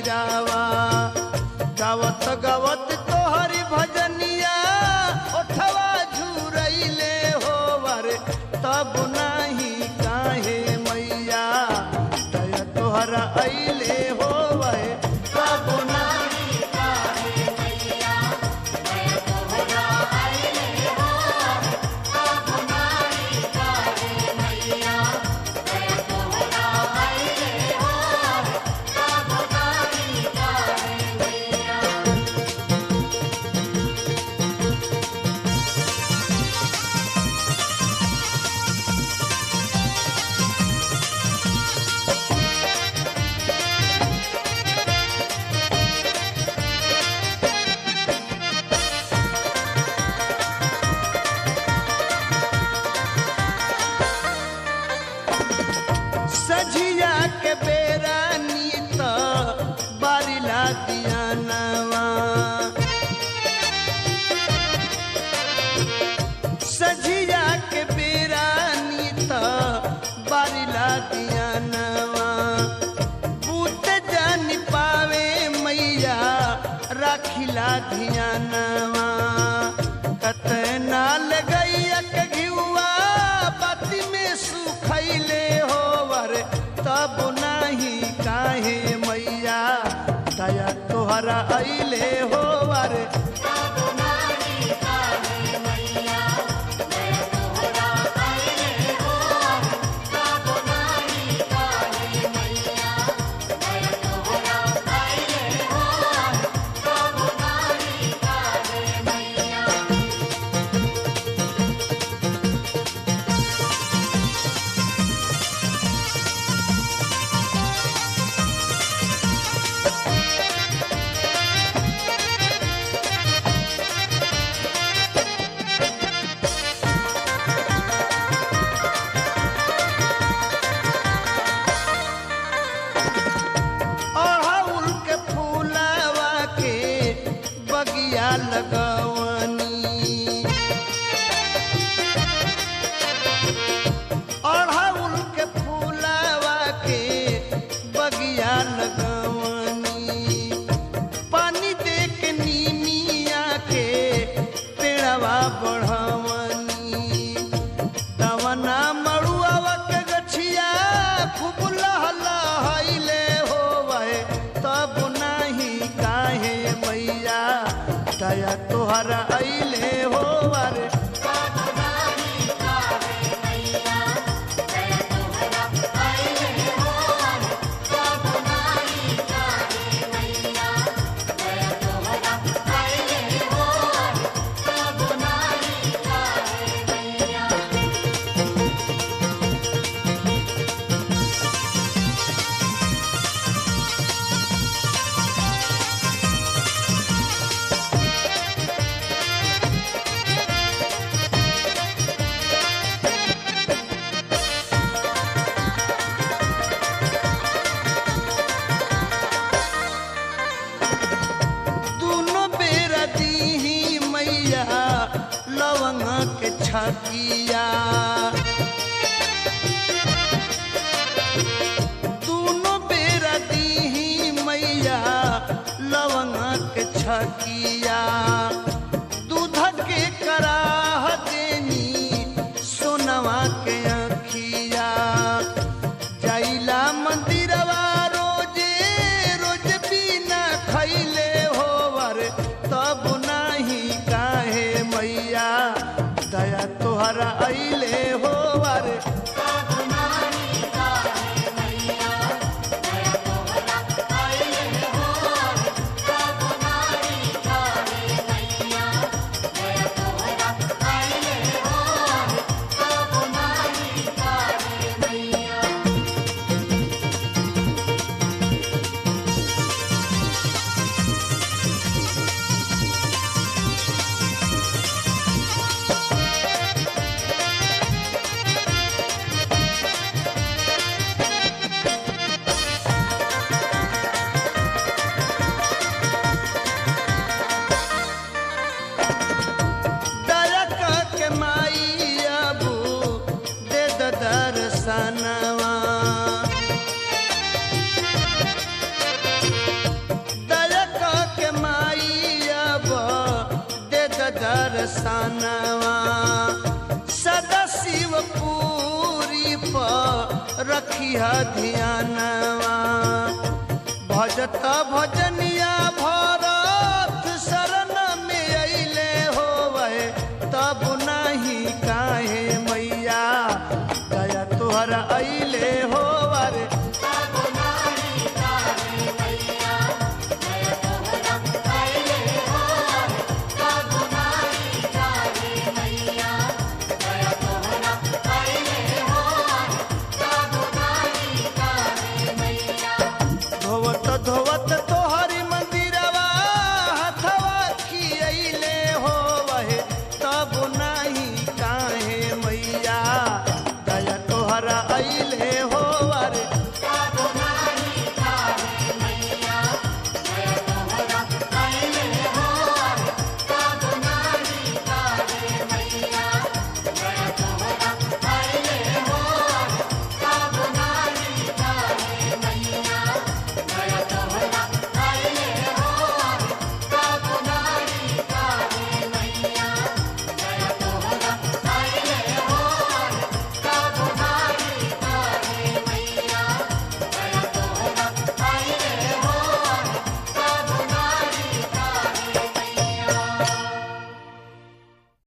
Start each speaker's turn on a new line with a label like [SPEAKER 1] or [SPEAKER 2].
[SPEAKER 1] जावा। गावत गावत तोहरी भजनिया ओठवा झुरैले हो वर, तब नाही काहे मैया दया तोहरा अइले हो वर, तब नाही
[SPEAKER 2] काहे मैया दया तोहरा अइले हो, तब नाही काहे मैया दया तोहरा अइले हो, तब नाही काहे मैया।
[SPEAKER 1] सझिया के बेरा नीत बारिला दियानवा, सझिया के बेरा नीत बारिला दियानवा। बूत जान पावे मैया राखिला धियानवा, कतना लगैया के घिउआ बाती में सुखैले हो वर, तब नाही काहे मैया दया तोहरा अइले हो वर,
[SPEAKER 2] तब नाही काहे मैया दया तोहरा अइले हो, तब नाही काहे मैया दया तोहरा अइले हो, तब नाही काहे मैया।
[SPEAKER 1] अड़हुल के फूलवा के बगिया लगवनी, अड़हुल के फूलवा के बगिया लगवनी। पानी दे के नीमिया के पेड़वा बढ़वनी, तवना मड़ुआवा के गछिया खूब लहलहैले हो वहे, तब नाही काहे मैया दया तोहरा अइले हो वर,
[SPEAKER 2] तब नाही काहे मैया दया तोहरा अइले हो, तब नाही काहे मैया दया तोहरा अइले हो, तब नाही काहे मैया।
[SPEAKER 1] दूनो बेरा दीही मैया लवंग के छकिया, दूनो बेरा दीही मैया लवंग के छकिया। दूध के कराह देनी सोनवा के अखिया, जाइला मंदिरवा रोजे रोज बिना खैले हो वर, तब नाही काहे मैया दया तोहरा अइले हो वर,
[SPEAKER 2] तब नाही काहे मैया दया तोहरा अइले हो, तब नाही काहे
[SPEAKER 1] दर्शनवा। सदा शिवपुरी पर रखिह ध्यानवा। भजत भजनिया भरत शरण में अइले होवे, तब नहीं काहे मैया दया तोहर अइले होवे।
[SPEAKER 2] तब नाही काहे मैया दया तोहरा अइले हो, तब नाही काहे मैया दया तोहरा अइले हो, तब नाही काहे मैया।
[SPEAKER 1] धोवत धोवत